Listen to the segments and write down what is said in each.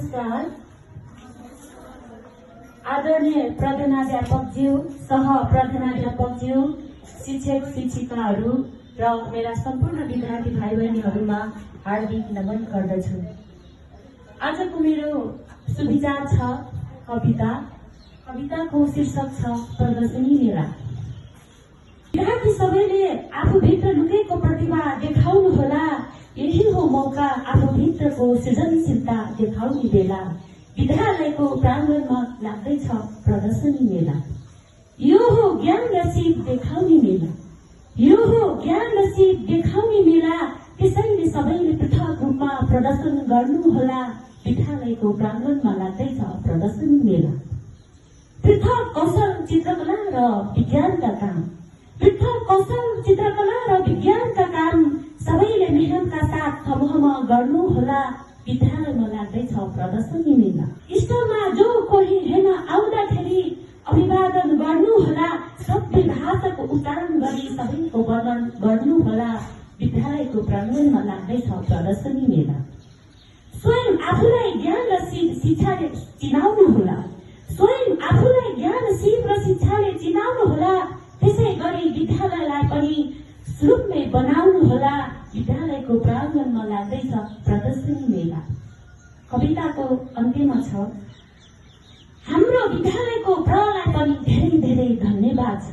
नमस्कार। आदरणीय प्रधानाध्यापकज्यू, सह प्रधानाध्यापकज्यू, शिक्षक शिक्षिकाहरू र मेरा सम्पूर्ण विद्यार्थी भाइ बहिनीहरूमा हार्दिक नमन गर्दछु। आजको मेरो सुविचार छ कविता। कविताको शीर्षक छ प्रदर्शनी मेला। विद्यार्थी सबैले आफूभित्र लुकेको प्रतिभा देखाउनुहोला। यही हो मौका आफूभित्रको सृजनशीलता देखाउने बेला। विद्यालयको प्राङ्गणमा लाग्दैछ प्रदर्शनी मेला। यो हो ज्ञान र सिप देखाउने मेला। यो हो ज्ञान र सिप देखाउने मेला। त्यसैले सबैले पृथक रूपमा प्रदर्शन गर्नुहोला। विद्यालयको प्राङ्गणमा लाग्दैछ प्रदर्शनी मेला। पृथक कौशल चित्रकला र विज्ञानका काम। पृथक कौशल चित्रकला र विज्ञानका काम सबैले मेहनतका साथ समूहमा गर्नुहोला। विद्यालयमा लाग्दैछ प्रदर्शनी मेला। स्टलमा जो कोही हेर्न आउँदाखेरि अभिवादन गर्नुहोला। सबै भाषाको उच्चारण गरी सबैको वर्णन गर्नुहोला। विद्यालयको प्राङ्गणमा लाग्दैछ प्रदर्शनी मेला। स्वयं आफूलाई ज्ञान र शिक्षाले चिनाउनुहोला। स्वयं आफूलाई ज्ञान सिप र शिक्षाले चिनाउनुहोला। त्यसै गरी विद्यालयलाई पनि सुरुमै बनाउनुहोला। विद्यालयको प्राङ्गणमा लाग्दैछ प्रदर्शनी मेला। कविताको अन्त्यमा छ, हाम्रो विद्यालयको प्रलाई पनि धेरै धेरै धन्यवाद छ।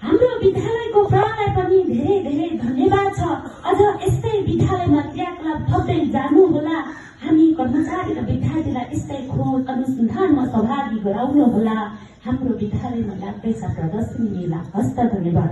हाम्रो विद्यालयको प्रलाई पनि धेरै धेरै धन्यवाद छ। अझ यस्तै विद्यालयमा क्रियाकलाप थप्दै जानुहोला। हामी कर्मचारी र विद्यार्थीलाई यस्तै खोज अनुसन्धानमा सहभागी गराउनुहोला। हाम्रो विद्यालयमा लाग्दैछ प्रदर्शनी मेला। हस्त धन्यवाद।